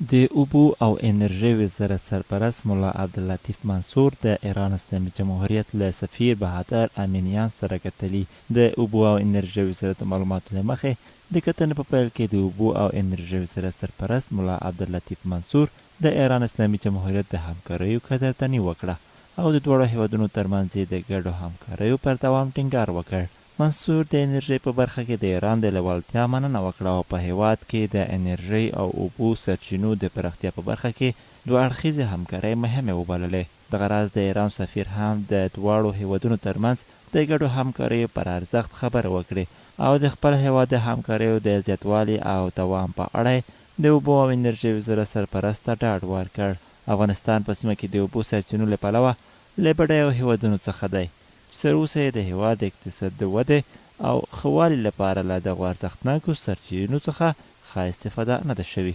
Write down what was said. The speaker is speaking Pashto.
د اوبو او انرژۍ وزارت سرپرست ملا عبداللطیف منصور د ایران اسلامي جمهوریت له سفیر بهادر امینیان سره کتلي. د اوبو او انرژۍ وزارت د معلوماتو له مخې، د کتنې په پیل کې د اوبو او انرژۍ وزارت سرپرست ملا عبداللطیف منصور د ایران اسلامي جمهوریت د همکاریو قدرداني وکړه او د دواړو هېوادونو ترمنځ یې د ګډو همکاریو پر دوام ټینګار وکړ. منصور د انرژۍ په برخه کې د ایران د لېوالتیا مننه وکړه او په هېواد کې د انرژۍ او اوبو سرچینو د پراختیا په برخه کې دوه اړخیزې همکارۍ مهمې وبللې. دغه راز د ایران سفیر هم د دواړو هېوادونو ترمنځ د ګډو همکاریو پر ارزښت خبرې وکړې او د خپل هېواد د همکاریو د زیاتوالي او دوام په اړه یې د اوبو او انرژۍ وزارت سرپرست ته ډاډ ورکړ. افغانستان په سیمه کې د اوبو سرچینو له پلوه له بډایو هېوادونو څخه دی، چې تر اوسه یې د هېواد د اقتصاد د ودې او ښه والي لپاره له دغو ارزښتناکو سرچینو څخه ښه استفاده نه ده شوې.